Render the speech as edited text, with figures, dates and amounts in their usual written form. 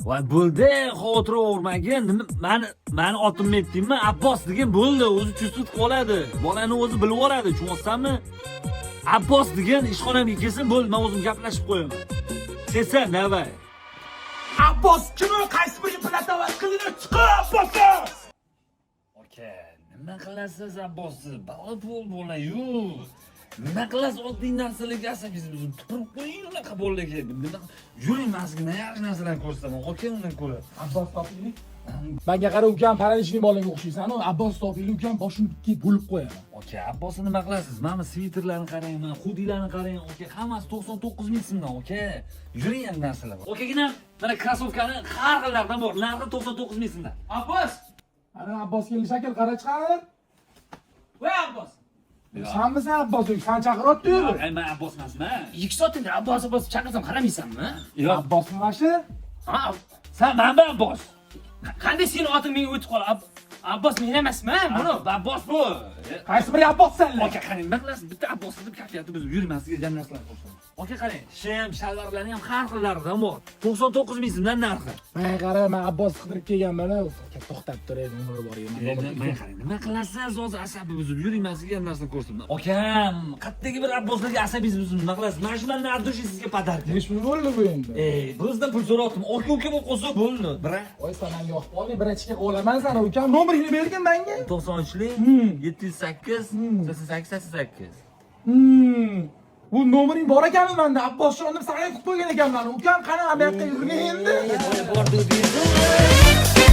Voy, bo'ldi, xavotir olmagin. Nima, mani otimni aytdingmi? Abbos degan, bo'ldi, o'zi чувствовать qoladi. Bolani o'zi bilib oladi, tushunyapsanmi? Abbos degan, ishxonamga kelsin, bo'ldi, men o'zim gaplashib qo'yaman. Kelsin, давай. Abbos kimi? Qaysi biri platavat qilinib chiqib Abbosni? Aka, nima qilasiz Abbosni? Balo pul bo'la-yu. Nima qilasiz oddiy narsalarga asabingizni buzib tupurib qo'ying unaqa bolalarga. Nima, yuring, man sizga yaxshi narsalarni ko'rsataman. Aka, undan ko'ra. Abbos topaylik. Manga qara, ukam, paralishli bolaga o'xshaysan. Abbos topaylik, ukam, boshini ikkiga bo'lib qo'yaman. Aka, Abbosni nima qilasiz? Mana sviterlarni qarang, mana xudilarni qarang, aka, hammasi 99 ming so'mdan, aka. Yuring, endi narsalar bor. Akagina, mana krossovkani har xillaridan bor. Narxi 99 ming so'mdan. Abbos! Ana Abbos keldi shakil, qara, chiqar. Voy, Abbos! Sanmisan Abbos? San chaqiryapti-yu. Ay, men Abbos emasman. 2 soatdan beri Abbos, Abbos chaqirsam qaramaysanmi? Yo'q. Abbosmi mana shu? Ha, San manmi Abbos? Qanday seni oting menga o'tib qoldi? Abbos men emasman, buni. Abbos bu. Qaysi biri Abbossanlar? Aka, qarang, nima qilasiz? Bitta Abbosni deb kayfiyatni buzib yurman, sizga jam narsalar ko'rsataman. Aka, qarang, shim, shalvarlarni ham har xillaridan bor. 99 ming so'mdan narxi. Menga qara, men Abbosni qidirib kelganman. Aka, to'xtab turay, umri bor endi. Menga qarang, nima qilasiz hozir asabi buzib yuring, man sizga narsa ko'rsataman. Akam, qayerdagi bir Abboslarga asabingiz buzib nima qilasiz? Mana shu mandan от души sizga подарка. Nechi pul bo'ldi bu endi? Ey, bizdan pul so'rayaptim. Aka uka bo'lib qolsa bo'ldi. Bira. Voy, san menga yoqib qolding, birinchiga qolaman sani, ukam. Nomeringni bergin menga. 93lik 708 88 88. Bu nomering bor ekanmi menda? Abbosjon deb sanga qilib qo'ygan ekanman. Ukam, qani, bu yoqqa yurgin endi. Bordi.